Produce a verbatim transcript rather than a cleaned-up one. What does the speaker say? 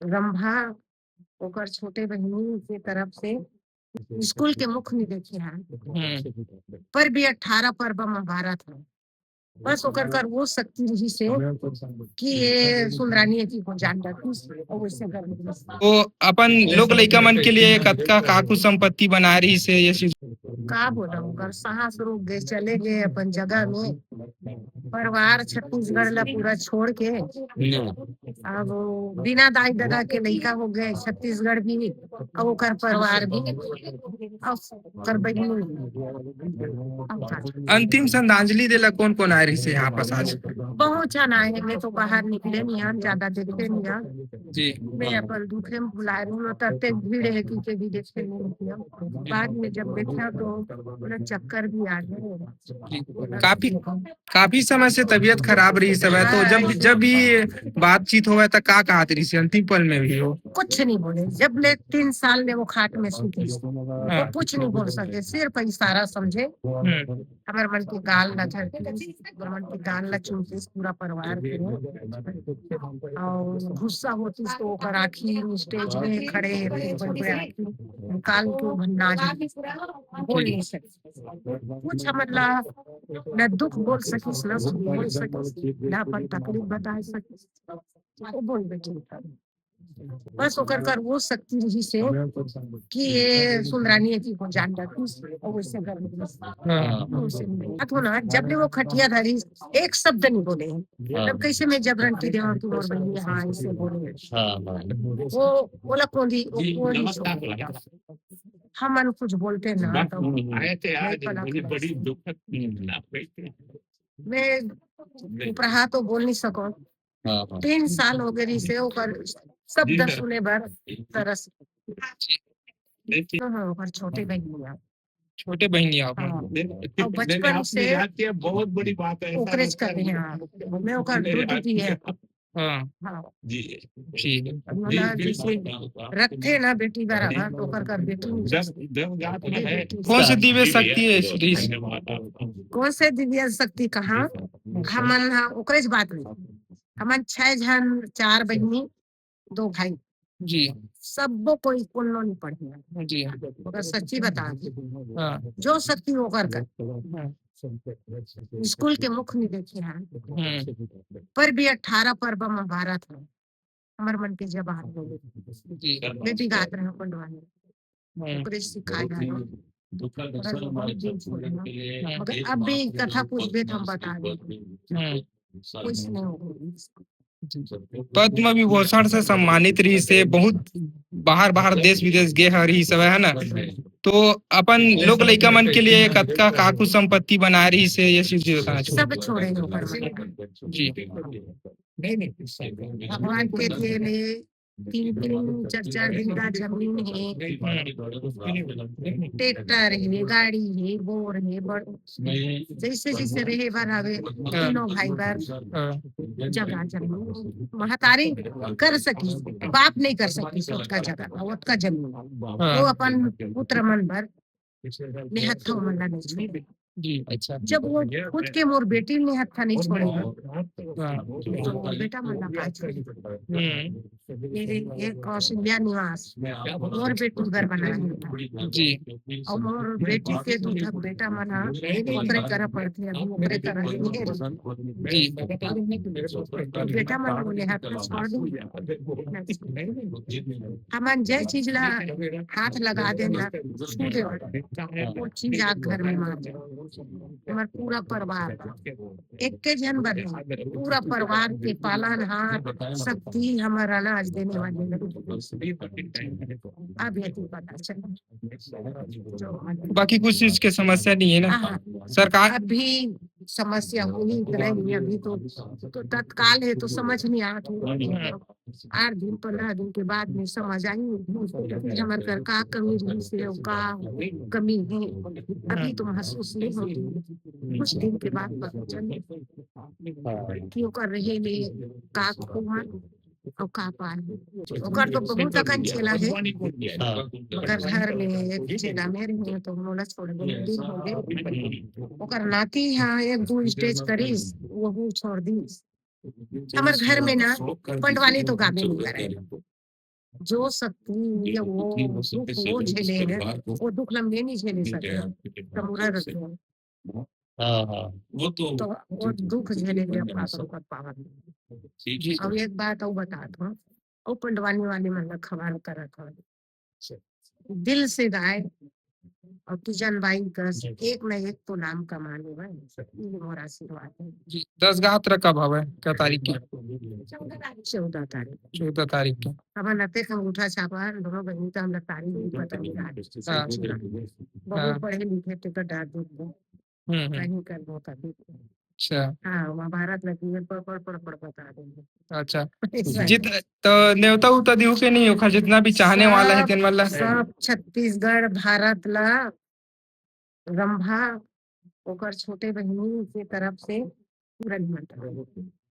रंभा ओकर छोटे बहिनी के तरफ से स्कूल के मुख नहीं देखे हैं, हम्म। पर भी अठारह पर्व महाभारत है। बस ओकर कर वो शक्ति रही से कि ये सुंदरानी की हो जान जाती और वैसे कर देती। वो अपन लोग लइका मन के लिए कतका का कुछ संपत्ति बना रही से ये चीज। का बोला, ओकर सांस रुक गए, चले गए अपन जगह में। परिवार छत्तीसगढ़ ला पूरा छोड़ के अब वो बिना दाई ददा के लइका हो गए छत्तीसगढ़ भी, अब ओकर परिवार भी, अब ओकर बहिनी भी। अब का? अंतिम श्रद्धांजलि देला कौन कौन आए रही से यहाँ पास आज? बहुत झन आए हैं, मैं तो बाहर निकले नहीं, हम ज्यादा देखते नहीं हैं। जी। मैं अपन दूसरे में बुला रही हूँ, तब तक भीड़ है कि के भी देखते नहीं हैं। बाद में जब देखा तो पूरा चक्कर भी आ गए। जी। काफी, काफी समय से तबीयत खराब रही सब है, तो जब, जब भी बातचीत होवे त का कहत रही से अंतिम पल में भी हो? कुछ नहीं बोले, जब ले तीन साल ले वो खाट में सूती, वो हाँ। कुछ नहीं बोल सके, सिर्फ इशारा समझे। हम्म। हमर मन के गाल ला झड़की, हमर मन के गाल ला चूमती पूरा परिवार के। और गुस्सा होती तो ओकर आँखी स्टेज में खड़े होके ओकर आँखी निकाल के वो भन्ना जाए, बोल नहीं सके। कुछ मतलब न दुख बोल सकिस, न सुख बोल सकिस, न अपन तकलीफ बता सकिस। वो बोल बेटी, बस ओकर कर वो शक्ति रही से कि ये सुंदरानी की हो जान जाती और वैसे कर देती। हाँ। वैसे नहीं। बात हो ना, जब ले वो खटिया धरी, एक शब्द नहीं बोले। हाँ। तब कैसे मैं जबरन की देवा कि मोर बहिनी, हाँ, ऐसे बोले। हाँ, हाँ। वो, वो ला कौन दी, वो, वो नहीं छोड़े। हमन कुछ बोलते ना, तो आए थे आज, नहीं पलक बड़ी, रहे। बड़ी दुखद घटना हुई थी। मैं उपरहा तो बोल नहीं सको। हाँ, हाँ। तीन साल हो गए रही से ओकर शब्द सुने बर तरस। हाँ, हाँ, ओकर छोटे बहिनी है। छोटे बहिनी आप। हाँ। नहीं, नहीं, और बचपन आपने से याद किया, बहुत बड़ी बात है, ऐसा ओकरेज लगता है करने, कि हाँ। मैं ओकर आपने दो याद दीदी है। किया। हाँ। हाँ। जी। जी। मतलब जी, जैसे बिल्कुल। रखते ना बेटी बराबर, तो ओकर कर बेटी नहीं दस, दस गांठ ये है। बेटी कौन से दिव्य शक्ति है, श्री? धन्यवाद आपका। कौन से दिव्य शक्ति कहाँ? जी, सर। हमन हा ओकरेज बात नहीं। हमन छह झन, चार बहिनी, दो भाई। जी। सबो कोई कोनो नहीं पढ़े। जी। ओकर सच्ची बता दी। हाँ। जो शक्ति ओकर कर। हाँ। स्कूल के मुख नहीं देखे हैं। हम्म। पर भी अठारह पर्व महाभारत है। हमर मन के जवान हो गए। जी। मैं भी गात रहे पंडवानी। हम्म। ओकरे सिखाए हैं। बहुत दिन से। हम्म। मगर अब भी कथा पूछबे तो हम बता देंगे। हम्म। कुछ नहीं होगा। पद्म विभूषण से सम्मानित रही से, बहुत बाहर, बाहर देश विदेश गे ह रही सब, है ना? तो अपन लोग लइका मन के लिए कतका का कुछ संपत्ति बना रही से, ये चीज बताना चाहूँ। सब छोड़े हैं ऊपर से। जी। भगवान के लिए तीन तीन चार चार बीघा जमीन है, ट्रैक्टर है, गाड़ी है, बोर है, बड़-, जैसे जैसे रहे बर हवे, तीनों भाई बर हाँ। जगह जमीन। महतारी कर सकी, बाप नहीं कर सकी, ओतका जगह, ओतका जमीन। हाँ। वो अपन पुत्र मन बर निहत्था मन ला नहीं छोड़े। जी, अच्छा। जब वो खुद के मोर बेटी निहत्था नहीं छोड़े, हाँ। तो मोर बेटा मन ला का छोड़े? हम्म। मेरे ये कौशल्या निवास मोर बेटी बर बनाए हे। जी। और मोर बेटी के दू ठक बेटा मन ह ओकरे करा पढ़थे, अभी ओकरे करा हे। जी। बेटा मन बोले हाथ में छोड़ दो। हमन जय चीज ला हाथ लगा देना, छू देना, वो चीज आ घर में मार दे। हमर पूरा परिवार, एक के झन बर नहीं, पूरा परिवार के पालनहार शक्ति हमर अनाज देने वाले लोग। अब ये तो पता चला। बाकी कुछ चीज के समस्या नहीं है ना? हाँ, हाँ। सरकार अभी समस्या होही इतना ही, अभी तो, तो तत्काल है तो समझ नहीं आ रहा। आठ दिन, पंद्रह दिन के बाद में समझ आई कि हमर घर का कमी रही से, का कमी है, अभी तो महसूस नहीं होती, कुछ दिन के बाद पता चले कि ओकर रहे ले का खोआ और का पाए। ओकर तो बहुत अकन चेला है, हाँ। मगर घर में एक चेला मेरे हैं, तो मोला छोड़ दे, दिन हो गए। ओकर नाती हाँ एक दो स्टेज करिस, वहू छोड़ दी। हमर घर में ना पंडवानी तो गाबे नहीं करे। जो शक्ति या वो दुख वो झेले है, वो दुख ला मैं नहीं झेले सके, तो मुरा रख दो। हाँ, हाँ। वो तो तो वो दुख झेले के अपना सब कर पावन। जी, जी। अब एक बात और बता दो, वो पंडवानी वाली मन ला खबर करत हो, दिल से गाय और तीजन बाई कस जी। एक न एक तो नाम कमा लेवय, ये मोर आशीर्वाद है। जी, दस गाहत रकब हवय, क्या तारीख के? चौदह तारीख। चौदह तारीख के। अब नते अंगूठा छापा, दोनों बहिनी तो हमरा तारीख भी पता नहीं आज। हाँ। बहुत हाँ। पढ़े लिखे थे तो डाल दे। हम्म, हम्म। कहीं कर दो कभी। अच्छा। हाँ, महाभारत लगी है, पढ़, पढ़, पढ़, पढ़ बता देंगे। अच्छा। ऐसा है। जित-, तो नेवता उवता दिहू के नहीं ओखर, जितना भी चाहने वाला है सब, तेन वाला? सब छत्तीसगढ़, भारत ला, रंभा, ओकर छोटे बहिनी के तरफ से पूरा निमंत्रण।